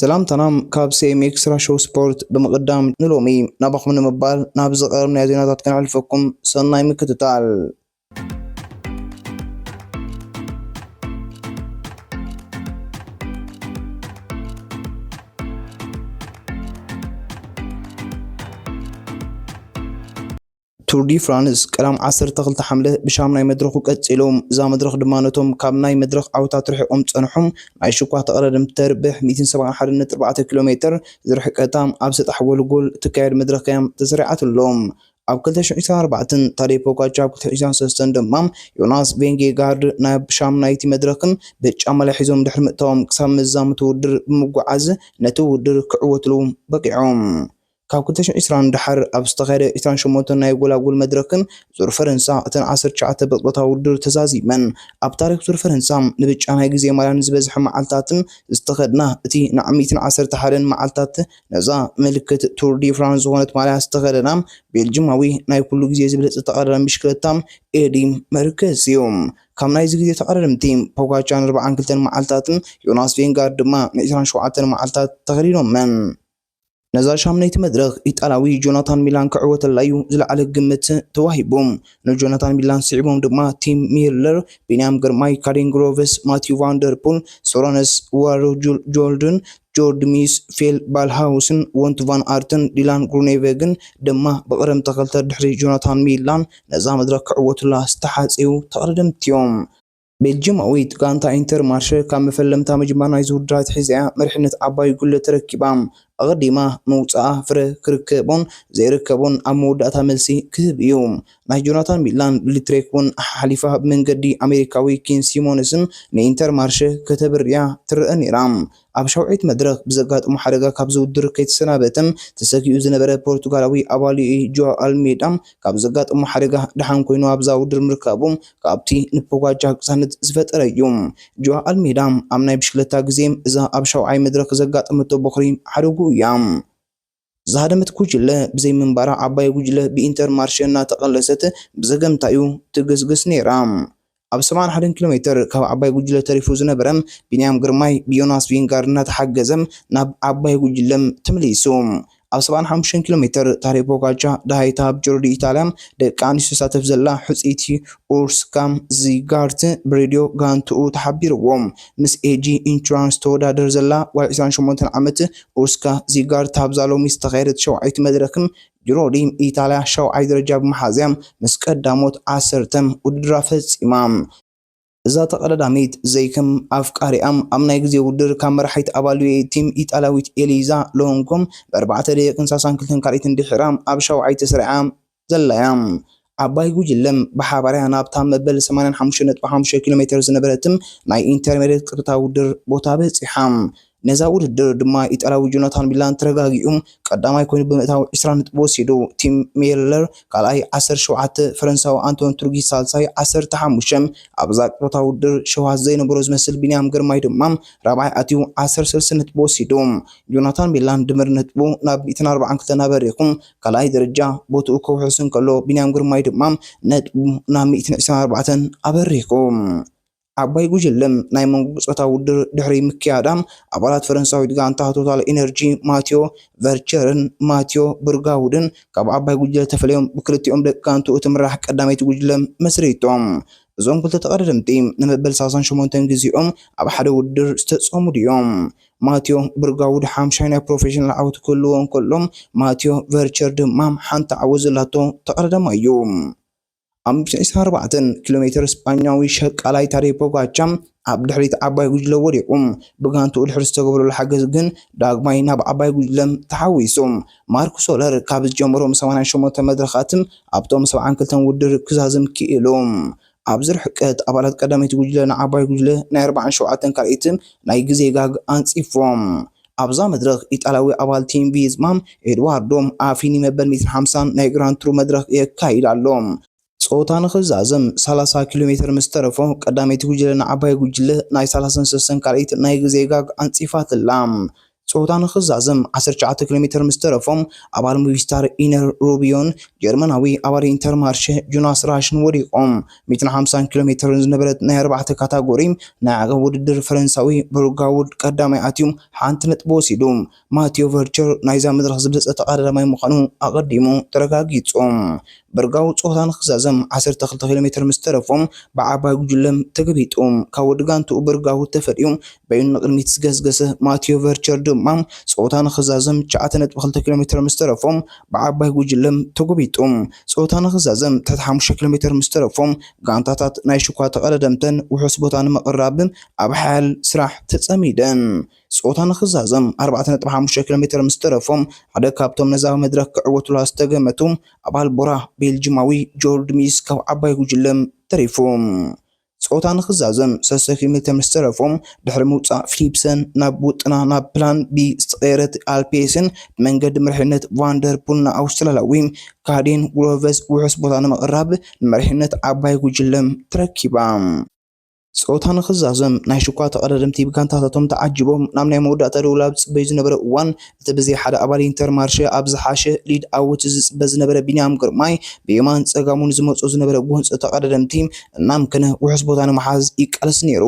ሰላምታና ካብ C M X Russia Sport ብምቕዳም ንሎሚ ናባኹም ንምባል ናብ ዝቐረብናዮ ዜናታት ከነሕልፈኩም ሰናይ ምክትታል። ቱር ዲ ፍራንስ ቀዳም ዓሰርተ ክልተ ሓምለ ብሻም ናይ መድረኹ ቀጺሉ። እዛ መድረኽ ድማ ነቶም ካብ ናይ መድረኽ ዓወታት ርሒቖም ጸንሖም ናይ ሽኳ ተቐዳደምቲ ተርብሕ ሚእትን ሰብዓን ሓደን ነጥቢ ኣርባዕተ ኪሎ ሜትር ዝርሕቀታ ኣብ ሰጣሕ ጎልጎል እትካየድ መድረኽ እያ ተሰሪዓትሎም። ኣብ ክልተ ሽሕን ዕስራን ኣርባዕተን ታዴ ፖጋቻ፣ ኣብ ክልተ ሽሕን ዕስራን ሰለስተን ድማ ዮናስ ቬንጌጋርድ ናብ ሻም ናይቲ መድረኽን ብጫ ማልያ ሒዞም ድሕሪ ምእታዎም ክሳብ መዛምቲ ውድድር ብምጉዓዝ ነቲ ውድድር ክዕወትሉ በቂዖም። ካብ ክልተ ሽሕን ዕስራን ደሓር ኣብ ዝተኻየደ ዕስራን ሸሞንተን ናይ ጎላጉል መድረኽን ዙር ፈረንሳ እተን ዓሰርተ ትሽዓተ ብቕጥታ ውድድር ተዛዚመን። ኣብ ታሪኽ ዙር ፈረንሳ ንብጫ ናይ ግዜ ማልያን ዝበዝሐ መዓልታትን ዝተኸድና እቲ ንዓሚትን ዓሰርተ ሓደን መዓልታት ነዛ ምልክት ቱር ዲ ፍራንስ ዝኾነት ማልያ ዝተኸደና ቤልጅማዊ ናይ ኩሉ ግዜ ዝበለጸ ተቐዳዳሚ ብሽክለታ ኤዲ መርከስ እዩ። ካብ ናይዚ ግዜ ተቐዳደምቲ ፖጋቻ ንኣርባዓን ክልተን መዓልታትን ዮናስ ቬንጋርድ ድማ ንዕስራን ሸውዓተን መዓልታት ተኸዲኖመን። ነዛ ሻምነይቲ መድረኽ ኢጣልያዊ ጆናታን ሚላን ክዕወተላ እዩ ዝለዓለ ግምት ተዋሂቡ። ንጆናታን ሚላን ስዒቦም ድማ ቲም ሚለር፣ ቢንያም ግርማይ፣ ካዴን ግሮቨስ፣ ማቲው ቫንደርፑል፣ ሶረነስ ዋሮ፣ ጆል-፣ ጆልድን ጆርድ ሚስ፣ ፌል ባልሃውስን፣ ወንት ቫን ኣርትን ዲላን ግሩኔቨግን ድማ ብቕደም ተኸተል ድሕሪ ጆናታን ሚላን ነዛ መድረኽ ክዕወቱላ ዝተሓጽዩ ተቐዳደምቲ እዮም። ቤልጅማዊት ጋንታ ኢንተርማርሸ ካብ መፈለምታ ምጅማር ናይዚ ውድድር ኣትሒዛ እያ መሪሕነት ዓባይ ጉጅለ ተረኪባ። ኣቐዲማ ምውጻኣ ፍረ ክርከቦን ዘይርከቦን ኣብ መወዳእታ መልሲ ክህብ እዩ። ናይ ጆናታን ሚላን ብሊትሬክ እውን ሓሊፋ ብመንገዲ ኣሜሪካዊ ኪን ሲሞንስን ንኢንተርማርሸ ከተብርያ ትረአ ነይራ። ኣብ ሻውዓይቲ መድረኽ ብዘጋጠሞ ሓደጋ ካብዚ ውድድር ከይተሰናበተ ተሰጊኡ ዝነበረ ፖርቱጋላዊ ኣባል ዩ ጆ ኣልሜዳ ካብ ዘጋጠሞ ሓደጋ ደሓን ኮይኑ ኣብዛ ውድድር ምርካቡ ካብቲ ንፖጋቻ ቅሳነት ዝፈጠረ እዩ። ጆ ኣልሜዳ ኣብ ናይ ብሽክለታ ግዜ እዛ ኣብ ሻውዓይ መድረኽ ዘጋጠመቶ ቦኽሪ ሓደጉ እያ። ዝሃደመት ጉጅለ ብዘይ ምንባራ ዓባይ ጉጅለ ብኢንተርማርሸ እናተቐለሰት ብዘገምታ እዩ ትግስግስ ነይራ። ኣብ ሰብዓን ሓደን ኪሎ ሜትር ካብ ዓባይ ጉጅለ ተሪፉ ዝነበረ ቢንያም ግርማይ ብዮናስ ቪንጋርድ እናተሓገዘ ናብ ዓባይ ጉጅለ ተመሊሱ። ኣብ ሰብዓን ሓሙሽተን ኪሎ ሜትር ታዴ ፖጋቻ ደሃይታ ኣብ ጁሮ ዲ ኢታልያ ደቂ ኣንስትዮ ትሳተፍ ዘላ ሕጽይቲ ኡርስካ ዚጋርት ብሬድዮ ጋንትኡ ተሓቢርዎ። ምስ ኤጂ ኢንሹራንስ ተወዳደር ዘላ ጓል ዕስራን ሸሞንተን ዓመት ኡርስካ ዚጋርት ኣብዛ ሎሚ ዝተኻየደት ሸውዓይቲ መድረኽን ጁሮ ዲ ኢታልያ ሻውዓይ ደረጃ ብምሓዝያ ምስ ቀዳሞት ዓሰርተ ውድድራ ፈጺማ። እዛ ተቐዳዳሚት ዘይከም ኣፍቃሪኣ ኣብ ናይ ግዜ ውድድር ካብ መራሒት ኣባል ዩ ኤ ኢ ቲም ኢጣልያዊት ኤሊዛ ሎንጎ ብኣርባዕተ ደቂቕን ሰላሳን ክልተን ካልኢትን ድሒራ ኣብ ሻውዓይ ተሰሪዓ ዘላ እያ። ዓባይ ጉጅለ ብሓባር እያ ናብታ መበል ሰማንያን ሓሙሽተን ነጥቢ ሓሙሽተ ኪሎ ሜትር ዝነበረትን ናይ ኢንተርሜድየት ቅርታ ውድድር ቦታ በጺሓ። ነዛ ውድድር ድማ ኢጣልያዊ ጆናታን ሚላን ተረጋጊኡ ቀዳማይ ኮይኑ ብምእታው ዕስራ ነጥቢ ወሲዱ። ቲም ሚለር ካልኣይ ዓሰርተ ሸውዓተ፣ ፈረንሳዊ ኣንቶን ቱርጊ ሳልሳይ ዓሰርተ ሓሙሽተ። ኣብዛ ቅርታ ውድድር ሸውሃት ዘይነበሮ ዝመስል ቢንያም ግርማይ ድማ ራብዓይ ኣትዩ ዓሰርተ ሰለስተ ነጥቢ ወሲዱ። ጆናታን ሚላን ድምር ነጥቡ ናብ ሚእትን ኣርባዓን ክልተን ኣበሪኹ ካልኣይ ደረጃ ቦትኡ ከውሕስ እንከሎ፣ ቢንያም ግርማይ ድማ ነጥቡ ናብ ሚእትን ዕስራን ኣርባዕተን ኣበሪኹ። ዓባይ ጉጅለ ናይ መንጎ ጾታ ውድድር ድሕሪ ምክያዳ፣ ኣባላት ፈረንሳዊት ጋንታ ቶታል ኤነርጂ ማቲዮ ቨርቸርን ማቲዮ ብርጋውድን ካብ ዓባይ ጉጅለ ተፈልዮም ብክልቲኦም ደቂ ጋንትኡ ትምራሕ ቀዳመይቲ ጉጅለ መስሪቶም። እዞም ክልተ ተቐዳደምቲ ንመበል ሰላሳን ሸሞንተን ግዜኦም ኣብ ሓደ ውድድር ዝተጸምዱ እዮም። ማቲዮ ብርጋውድ ሓምሻይ ናይ ፕሮፌሽናል ዓወት ክህልዎ እንከሎ፣ ማቲዮ ቨርቸር ድማ ሓንቲ ዓወት ዘላቶ ተቐዳዳማይ እዩ። ኣብ ዕስራን ኣርባዕተን ኪሎ ሜትር ስጳኛዊ ሸቃላይ ታዴ ፖጋቻ ኣብ ድሕሪት ዓባይ ጉጅለ ወዲቑ፣ ብጋንትኡ ድሕሪ ዝተገብረሉ ሓገዝ ግን ዳግማይ ናብ ዓባይ ጉጅለ ተሓዊሱ። ማርክ ሶለር ካብ ዝጀመሮም ሰማንያን ሸሞንተ መድረኻት ኣብቶም ሰብዓን ክልተን ውድድር ክዛዝም ክኢሉ። ኣብዚ ርሕቀት ኣባላት ቀዳመይቲ ጉጅለ ንዓባይ ጉጅለ ናይ ኣርባዓን ሸውዓተን ካልኢት ናይ ግዜ ጋግ ኣንጺፎም። ኣብዛ መድረኽ ኢጣልያዊ ኣባል ቲም ቪዝማ ኤድዋርዶ ኣፊኒ መበል ሚእትን ሓምሳን ናይ ግራንድ ቱር መድረኽ የካይድ ኣሎ። ጾታ ንኽዛዘም ሰላሳ ኪሎ ሜትር ምስ ተረፎ ቀዳመይቲ ጉጅለ ንዓባይ ጉጅለ ናይ ሰላሳን ሰለስተን ካልኢት ናይ ግዜ ጋግ ኣንጺፋትላ። ጾታ ንኽዛዘም ዓሰርተ ትሽዓተ ኪሎ ሜትር ምስ ተረፎም፣ ኣባል ሙቪስታር ኢነር ሩቢዮን ጀርመናዊ ኣባል ኢንተርማርሸ ጆናስ ራሽን ወዲቖም። ሚእትን ሓምሳን ኪሎ ሜትር ዝነበረት ናይ ኣርባዕተ ካታጎሪ ናይ ዓቐብ ውድድር፣ ፈረንሳዊ ብሩጋውድ ቀዳማይ ኣትዩ ሓንቲ ነጥቢ ወሲዱ። ማቲዮ ቨርቸር ናይዛ መድረኽ ዝበለጸ ተቐዳዳማይ ምዃኑ ኣቐዲሙ ተረጋጊጹ። ብርጋው ጾታ ንኽዛዘም ዓሰርተ ክልተ ኪሎ ሜትር ምስ ተረፎም ብዓባይ ጉጅለም ተገቢጡ። ካብ ወዲ ጋንትኡ ብርጋው ተፈልዩ በይኑ ንቕድሚት ዝገስገሰ ማቲዮ ቨርቸር ድማ ጾታ ንኽዛዘም ትሽዓተ ነጥቢ ክልተ ኪሎ ሜትር ምስ ተረፎም ብዓባይ ጉጅለም ተጎቢጡ። ጾታ ንኽዛዘም ትሕቲ ሓሙሽተ ኪሎ ሜትር ምስ ተረፎም ጋንታታት ናይ ሽኳ ተቐዳደምተን ውሑስ ቦታ ንምቕራብ ኣብ ሓያል ስራሕ ተጸሚደን። ጾታ ንኽዛዘም ኣርባዕተ ነጥቢ ሓሙሽተ ኪሎ ሜትር ምስ ተረፎም ሓደ ካብቶም ነዛ መድረኽ ክዕወቱላ ዝተገመቱ ኣባል ቦራ ቤልጅማዊ ጆርድ ሚስ ካብ ዓባይ ጉጅለም ተሪፉ። ጾታ ንኽዛዘም ሰለስተ ኪሎ ሜትር ምስ ተረፎም ድሕሪ ምውጻእ ፊሊፕሰን ናብ ውጥና ናብ ፕላን ቢ ዝተቐየረት ኣልፔስን ብመንገዲ መሪሕነት ቫንደርፑል ንኣውስትራልያዊ ካዴን ግሮቨስ ውሑስ ቦታ ንምቕራብ ንመሪሕነት ዓባይ ጉጅለም ተረኪባ። ጾታ ንኽዛዘም ናይ ሽኳ ተቐዳደምቲ ብጋንታታቶም ተዓጂቦም ናብ ናይ መወዳእታ ደውላብ ዝጽበዩ ዝነበረ እዋን፣ እቲ ብዘይ ሓደ ኣባል ኢንተርማርሸ ኣብ ዝሓሸ ሊድ ኣውት ዝጽበ ዝነበረ ቢንያም ግርማይ ብየማን ጸጋሙን ዝመጾ ዝነበረ ጎንጺ ተቐዳደምቲ እናምከነ ውሑስ ቦታ ንምሓዝ ይቃለስ ነይሩ።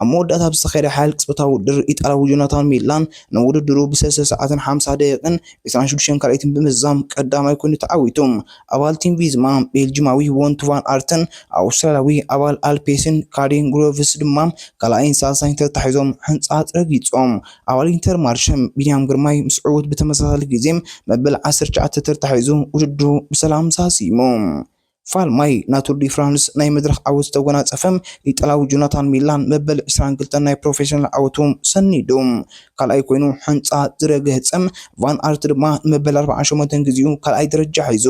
ኣብ መወዳእታ ኣብ ዝተኻየደ ሓያል ቅጽበታዊ ውድድር፣ ኢጣልያዊ ጆናታን ሚላን ንውድድሩ ብሰለስተ ሰዓትን ሓምሳ ደቂቕን ዕስራን ሽዱሽተን ካልኣይትን ብምዝዛም ቀዳማይ ኮይኑ ተዓዊቱ። ኣባል ቲም ቪዝማ ቤልጂማዊ ዎንት ቫን ኣርትን ኣውስትራልያዊ ኣባል ኣልፔስን ካዴን ግሮቭስ ድማ ካልኣይን ሳልሳይን ተታሒዞም ሕንጻት ረጊጾም። ኣባል ኢንተርማርሸ ቢንያም ግርማይ ምስ ዕዉት ብተመሳሳሊ ግዜ መበል ዓሰርተ ትሽዓተ ተታሒዙ ውድድሩ ብሰላም ሳሲሙ። ፋልማይ ናቱር ዲ ፍራንስ ናይ መድረኽ ዓወት ዝተጎናጸፈ ኢጣልያዊ ጆናታን ሚላን መበል ዕስራን ክልተን ናይ ፕሮፌሽናል ዓወቱ ሰኒዱ። ካልኣይ ኮይኑ ሕንጻ ዝረገጸ ቫን ኣርት ድማ ንመበል ኣርባዓን ሸሞንተን ግዜኡ ካልኣይ ደረጃ ሒዙ።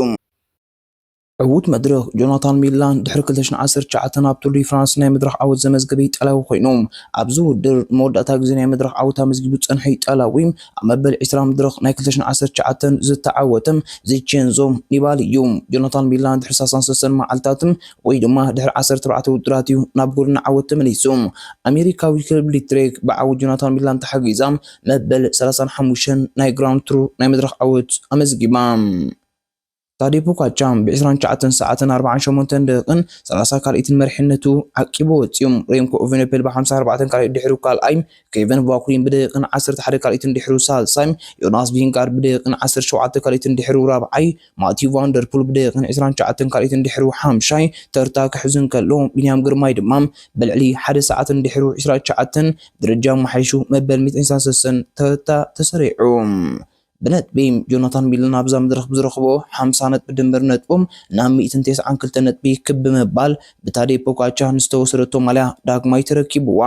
ዕዉት መድረኽ ጆናታን ሚላን ድሕሪ ክልተ ሽሕን ዓሰርተ ትሽዓተን ኣብ ቱር ዲ ፍራንስ ናይ መድረኽ ዓወት ዘመዝገበ ኢጣልያዊ ኮይኑ፣ ኣብዚ ውድድር ንመወዳእታ ግዜ ናይ መድረኽ ዓወት ኣመዝጊቡ ዝጸንሐ ኢጣልያዊ ኣብ መበል ዕስራ መድረኽ ናይ ክልተ ሽሕን ዓሰርተ ትሽዓተን ዝተዓወተ ቪቼንዞ ኒባሊ እዩ። ጆናታን ሚላን ድሕሪ ሰላሳን ሰለስተን መዓልታት ወይ ድማ ድሕሪ ዓሰርተ ኣርባዕተ ውድድራት እዩ ናብ ጎደና ዓወት ተመሊሱ። ኣሜሪካዊ ክለብ ሊትሬክ ብዓወት ጆናታን ሚላን ተሓጊዛ መበል ሰላሳን ሓሙሽተን ናይ ግራንድ ቱር ናይ መድረኽ ዓወት ኣመዝጊባ። ታዴ ፖጋቻ ብ ዕስራን ትሽዓተን ሰዓትን ኣርባዓን ሸሞንተን ደቂቕን ሰላሳ ካልኢትን መሪሕነቱ ዓቂቡ ወጺኡ። ሬምኮ ኤቨነፖል ብ ሓምሳ ኣርባዕተን ካልኢት ድሕሩ ካልኣይ፣ ኬቨን ቫኩሊን ብደቂቕን ዓሰርተ ሓደ ካልኢትን ድሕሩ ሳልሳይ፣ ዮናስ ቪንጋርድ ብደቂቕን ዓሰርተ ሸውዓተ ካልኢትን ድሕሩ ራብዓይ፣ ማቲው ቫንደርፑል ብደቂቕን ዕስራን ትሽዓተን ካልኢትን ድሕሩ ሓምሻይ ተርታ ክሕዝ እንከሎ፣ ቢንያም ግርማይ ድማ ብልዕሊ ሓደ ሰዓትን ድሕሩ ዕስራን ትሽዓተን ደረጃ ኣመሓይሹ መበል ሚእትን ዕስራን ሰለስተን ተርታ ተሰሪዑ። ብነጥቢ ጆናታን ሚላን ኣብዛ መድረኽ ብዝረኽቦ ሓምሳ ነጥቢ ድምር ነጥቦም ናብ ሚእትን ተስዓን ክልተን ነጥቢ ክብ ብምባል ብታዴ ፖጋቻ ንዝተወሰደቶ ማልያ ዳግማይ ተረኪብዋ።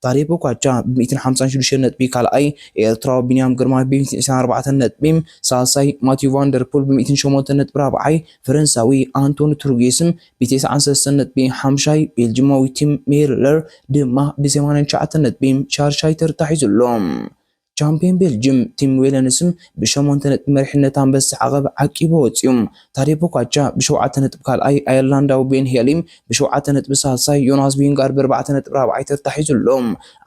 ታዴ ፖጋቻ ብ ሚእትን ሓምሳን ሽዱሽተን ነጥቢ ካልኣይ፣ ኤርትራዊ ቢንያም ግርማይ ብ ሚእትን ዕስራን ኣርባዕተን ነጥቢ ሳልሳይ፣ ማቲው ቫንደርፑል ብ ሚእትን ሸሞንተን ነጥቢ ራብዓይ፣ ፈረንሳዊ ኣንቶኒ ቱርጌስም ብ ተስዓን ሰለስተን ነጥቢ ሓምሻይ፣ ቤልጂማዊ ቲም ሜርለር ድማ ብ ሰማንያን ትሽዓተን ነጥቢ ሻርሻይ ተርታ ሒዙ ኣሎ። ቻምፒዮን ቤልጅም ቲም ዌለንስም ብሸሞንተ ነጥቢ መሪሕነት ኣንበሳ ዓቐብ ዓቂቡ ወጺኡ። ታዴ ፖጋቻ ብሸውዓተ ነጥቢ ካልኣይ፣ ኣየርላንዳዊ ቤን ሄሊም ብሸውዓተ ነጥቢ ሳልሳይ፣ ዮናስ ቪንጋርድ ብኣርባዕተ ነጥቢ ራብዓይ ተታሒዙ ኣሎ።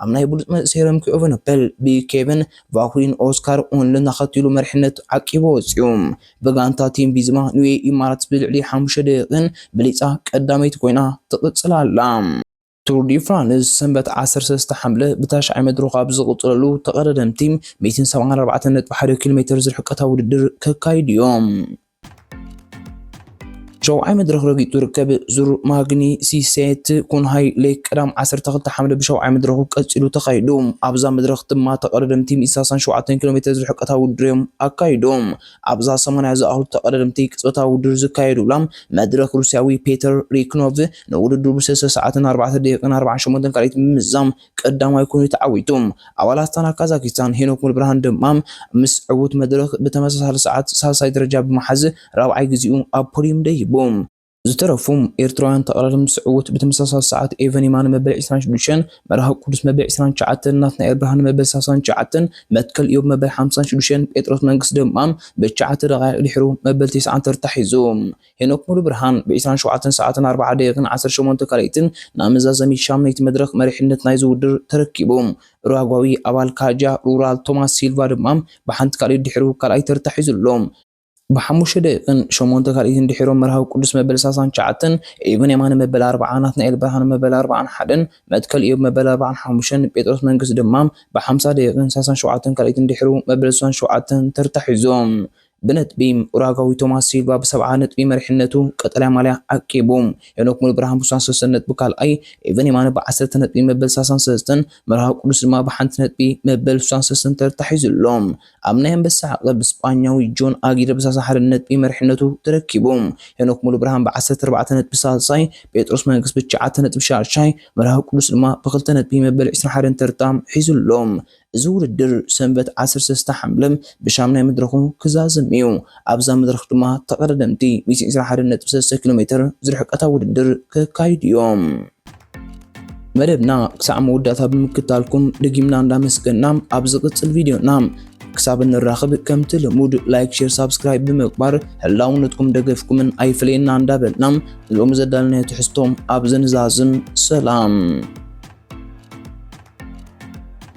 ኣብ ናይ ብሉጽ መእሰሪ ረምኮ ኤቨነፖል ብኬቨን ቫኩሊን ኦስካር ኡንልን ኣኸቲሉ መሪሕነት ዓቂቡ ወጺኡ። ብጋንታ ቲም ቪዝማ ኒዌ ኢማራት ብልዕሊ ሓሙሽተ ደቂቕን ብሊጻ ቀዳመይቲ ኮይና ትቕጽል ኣላ። ቱር ዲ ፍራንስ ሰንበት ዓሰርተ ሰለስተ ሓምለ ብታሽዓይ መድረኹ ኣብ ዝቕጽለሉ ተቐዳደምቲ ሚእትን ሰብዓን ኣርባዕተን ነጥቢ ሓደ ኪሎ ሜትር ዝርሕቀታ ውድድር ከካይዱ እዮም። ሸውዓይ መድረኽ ረጊጡ ዝርከብ ዙር ማግኒ ሲሴት ኩንሃይ ሌክ ቀዳም ዓሰርተ ክልተ ሓምለ ብሸውዓይ መድረኹ ቀጺሉ ተኻይዱ። ኣብዛ መድረኽ ድማ ተቐዳደምቲ ሚእትን ሰላሳን ሸውዓተን ኪሎ ሜትር ዝርሕቀታ ውድድር እዮም ኣካይዶም። ኣብዛ ሰማንያ ዝኣኽሉ ተቐዳደምቲ ቅጽበታዊ ውድድር ዝካየዱላ መድረኽ፣ ሩስያዊ ፔተር ሪክኖቭ ንውድድሩ ብሰለስተ ሰዓትን ኣርባዕተ ደቂቕን ኣርባዓን ሸሞንተን ካልኢት ብምምዛም ቀዳማይ ኮይኑ ተዓዊቱ። ኣባል ኣስታና ካዛኪስታን ሄኖክ ሙሉብርሃን ድማ ምስ ዕዉት መድረኽ ብተመሳሳሊ ሰዓት ሳልሳይ ደረጃ ብምሓዝ ራብዓይ ግዜኡ ኣብ ፖድዩም ደይቡ። ዝተረፉ ኤርትራውያን ጠቕላሊ ምስ ዕዉት ብተመሳሳሊ ሰዓት ኤቨን የማነ መበል ዕስራን ሽዱሽተን፣ መርሃዊ ቅዱስ መበል ዕስራን ትሽዓተን፣ ናትናኤል ብርሃነ መበል ሰላሳን ትሽዓተን፣ መትከል ኢዮብ መበል ሓምሳን ሽዱሽተን፣ ጴጥሮስ መንግስት ድማ ብትሽዓተ ደቓይቕ ድሕሩ መበል ተስዓን ተርታ ሒዙ። ሄኖክ ሙሉ ብርሃን ብ ዕስራን ሸውዓተን ሰዓትን ኣርባዓ ደቂቕን ዓሰርተ ሸሞንተ ካልኢትን ናብ መዛዘሚ ሻምናይቲ መድረኽ መሪሕነት ናይዚ ውድድር ተረኪቡ። ኡራጓዊ ኣባል ካጃ ሩራል ቶማስ ሲልቫ ድማ ብሓንቲ ካልኢት ድሕሩ ካልኣይ ተርታ ሒዙ ኣሎ። ብሓሙሽተ ደቂቕን ሸሞንተ ካልኢትን ድሒሮም መርሃዊ ቅዱስ መበል ሰላሳን ትሽዓተን፣ ኤቨን የማነ መበል ኣርባዓ፣ ናትናኤል ብርሃነ መበል ኣርባዓን ሓደን፣ መትከል ኢዮብ መበል ኣርባዓን ሓሙሽተን፣ ጴጥሮስ መንግስት ድማ ብሓምሳ ደቂቕን ሰላሳን ሸውዓተን ካልኢትን ድሒሩ መበል ስሳን ሸውዓተን ተርታ ሒዞም። ብነጥቢ ኡራጓዊ ቶማስ ሲልቫ ብሰብዓ ነጥቢ መሪሕነቱ ቀጠልያ ማልያ ዓቂቡ። ሄኖክ ሙሉ ብርሃን ብስሳን ሰለስተን ነጥቢ ካልኣይ፣ ኤቨን የማነ ብዓሰርተ ነጥቢ መበል ሰላሳን ሰለስተን፣ መርሃዊ ቅዱስ ድማ ብሓንቲ ነጥቢ መበል ስሳን ሰለስተን ተርታ ሒዙ ኣሎ። ኣብ ናይ ኣንበሳ ዓቐብ ስጳኛዊ ጆን ኣጊረ ብሰላሳ ሓደ ነጥቢ መሪሕነቱ ተረኪቡ። ሄኖክ ሙሉ ብርሃን ብዓሰርተ ኣርባዕተ ነጥቢ ሳልሳይ፣ ጴጥሮስ መንግስት ብትሽዓተ ነጥቢ ሻድሻይ፣ መርሃዊ ቅዱስ ድማ ብክልተ ነጥቢ መበል ዕስራን ሓደን ተርታ ሒዙ ኣሎ። እዚ ውድድር ሰንበት ዓሰርተ ሰለስተ ሓምለ ብሻምናይ መድረኹ ክዛዘም እዩ። ኣብዛ መድረኽ ድማ ተቐዳደምቲ ሚእቲ ዕስራን ሓደን ነጥቢ ሰለስተ ኪሎ ሜትር ዝርሕቀታ ውድድር ከካይዱ እዮም። መደብና ክሳዕ መወዳእታ ብምክታልኩም ደጊምና እንዳመስገና፣ ኣብ ዝቕጽል ቪድዮና ክሳብ እንራኸብ ከምቲ ልሙድ ላይክ፣ ሼር፣ ሳብስክራይብ ብምግባር ህላውነትኩም ደገፍኩምን ኣይፍለየና እንዳበልና፣ ሎሚ ዘዳለናዮ ትሕዝቶ ኣብዚ ንዛዝም። ሰላም።